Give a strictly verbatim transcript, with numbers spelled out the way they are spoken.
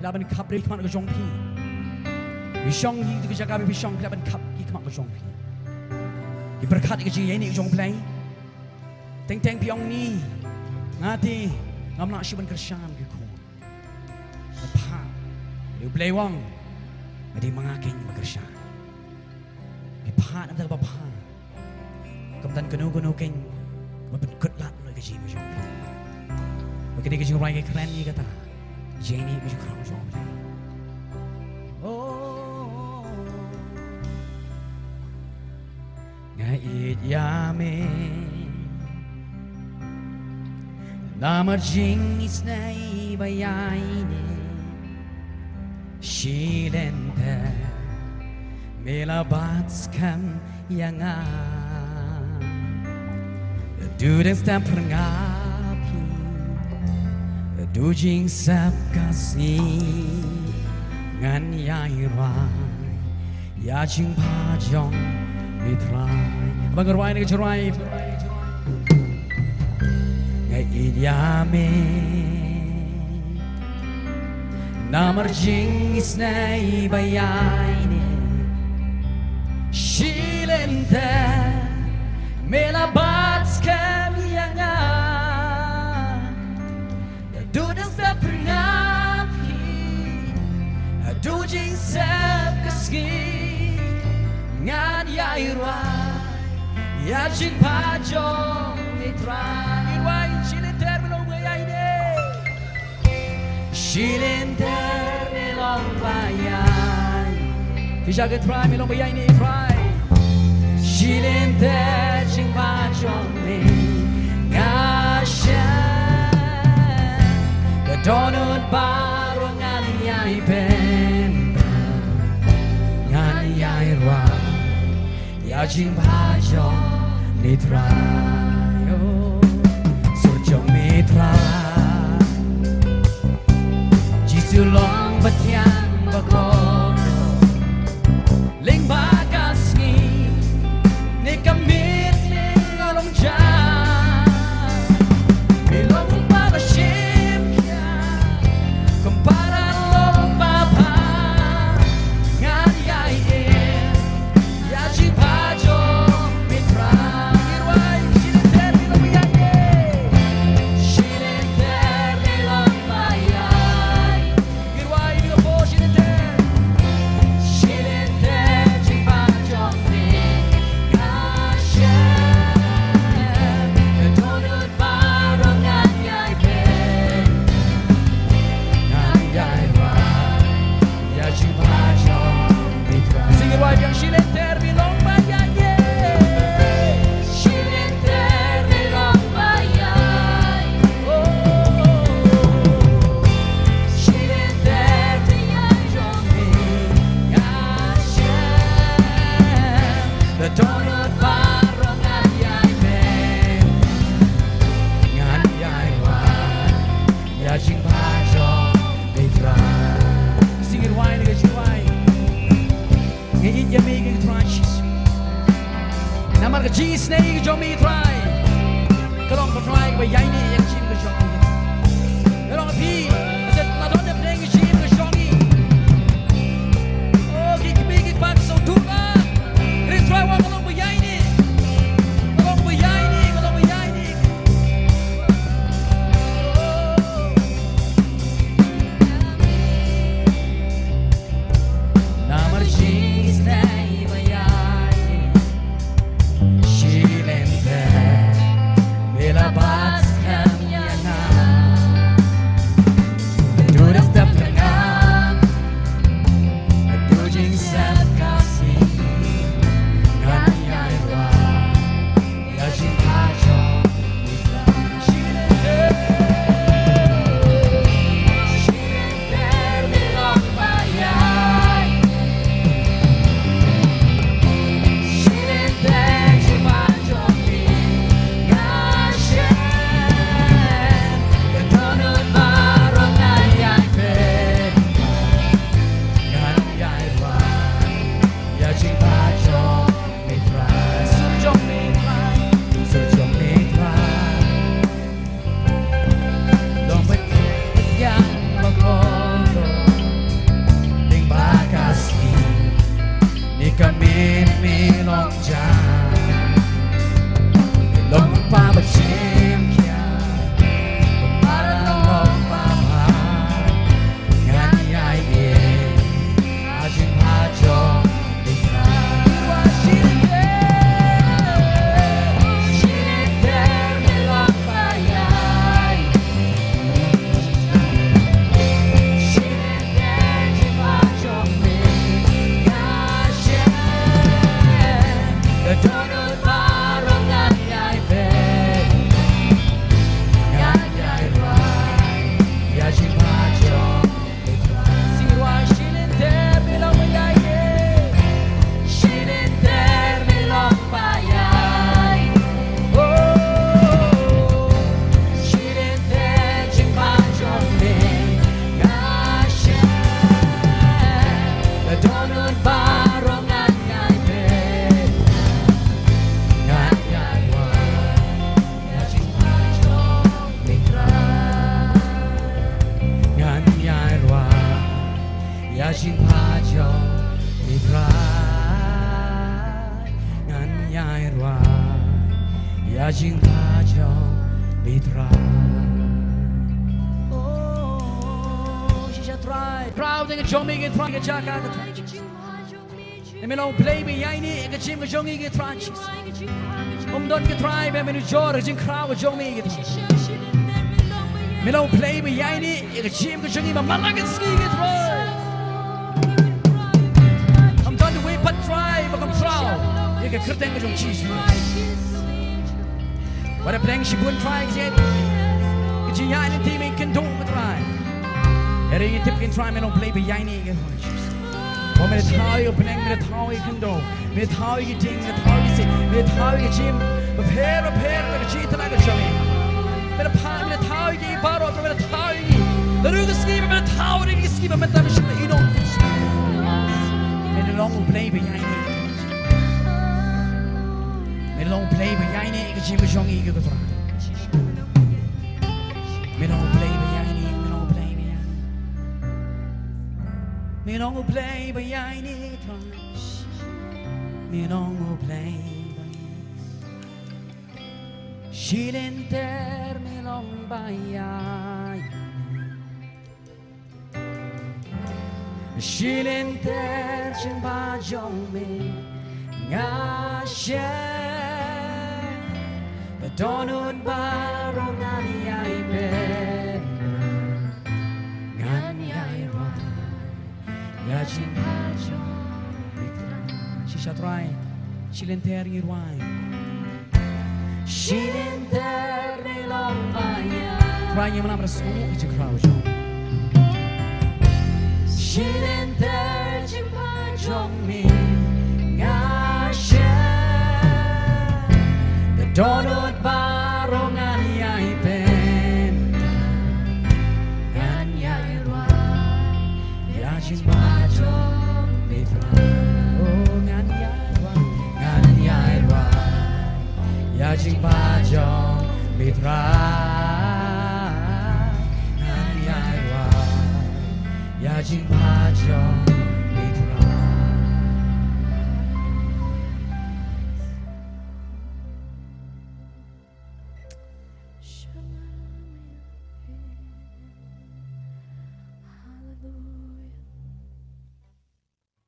Phi lah ban khap ïa ki khmat ka jong phi. Phi shong hi te ka jaka ba phi shong, phi lah ban khap ïa ki khmat ka jong phi. Phi pyrkhat ïa ka jingïaineh ka jong U Blei. Teng teng phi ong ni, nga te ngam lah shuh ban kyrshan ki khun. Bad phah, U Blei u ong, nga dei ma nga keiñ ba kyrshan. Phi phah, namar kaba phah, kam don kano kano keiñ ba pynkut lad noh ïa ka jingim ka jong phi. Bad kane ka jingrwai ka kren ïa kata, jingïaineh ka jingkhang jong U Blei. Oh. Nga ïeit ïa me namar jingisynei ba ïaineh. Shi lynter me la bat skhem ïa nga. Duh dang step phyrnga phi, duh jingsep ka sngi, ngan ïai rwai ïa jingbha jong me Trai. Ba nga rwai ne ka jingrwai. Nga ïeit ïa me namar jingisynei ba ïaineh. Shi lynter me la bat skhem ïa nga. Duh dang step phyrnga phi, duh jingsep ka sngi, ngan ïai rwai ïa jingbha jong me Trai. Ngi rwai. Shi lynter me long ba ïaineh. Shi lynter me long ba ïaineh. Phi sha ka Trai, me long ba ïaineh Trai. Shi lynter jingbha jong me nga shem. Ka dohnud baroh ngan ïai bynta, ngan ïai rwai ïa jingbha jong me Trai. Oh, sur jong me Trai. Jisu long ba thiang ba kordor. Lyngba ka sngi ne ka miet ne ka long ja. Me long ba la shim khia. Kum para long ba bha. Ngan ïai im ïa jingbha jong me Trai. Ngi rwai. Shi lynter Khraw ïa ka jong me ko Trai, ka jaka ko Trai. Me long U Blei ba ïaineh ïa ka jingim ka jong ngi ko Trai Jisu. Ym don ko Trai ba men ujor ïa ka jingkhraw ka jong me ko Trai. Me long U Blei ba ïaineh ïa ka jingim ka jong ngi ba man la ka sngi ko Trai. Ym don uwei pat Trai ba kan khraw ïa ka kyrteng ka jong Jisu. Wat la pdeng shibun Trai ka jingïaid, ka jingïaid lynti me kynduh ko Trai. Hynrei ngi tip ko Trai me long U Blei ba ïaineh ïa ka. Ko me la thaw ïa ka bneng, me la thaw ïa ka khyndew, me la thaw ïa ka ding, me la thaw ïa ka jingim, me la thaw ïa ka jingim bapher bapher, ka jingïaid ka jong me. Me la thaw, me la thaw ïa ki baroh, me la thaw ïa ki. Naduh ka sngi me la thaw ïa ki, ka sngi ba mynta me shym la ïehnoh. Me long U Blei ba ïaineh. Me long U Blei ba ïaineh ïa ka jingim ka jong ngi ko Trai. Me long U Blei ba ïaineh, me long U Blei ba ïaineh. Me long U Blei ba ïaineh Trai. Me long U Blei ba ïaineh. Shi lynter me long ba ïaineh. Shi lynter jingbaroh jong me nga shim. Ba dohnud baroh ngan ïai beh, ngan ïai rwai ïa ka jingbaroh jong me Trai. Shisha Trai, shi lynter ngi rwai. Shi lynter me long ba ïaineh. Trai, ngim lah ban sngew ïa ka jingkhraw jong. Shi lynter jingbaroh jong me nga shim. Ba dohnud baroh ngan ïai beh, ngan ïai rwai ïa ka jingbaroh jong me Trai. Oh, ngan ïai rwai, ngan ïai rwai ïa ka jingbaroh jong me Trai. Ngan ïai rwai ïa ka jingbaroh jong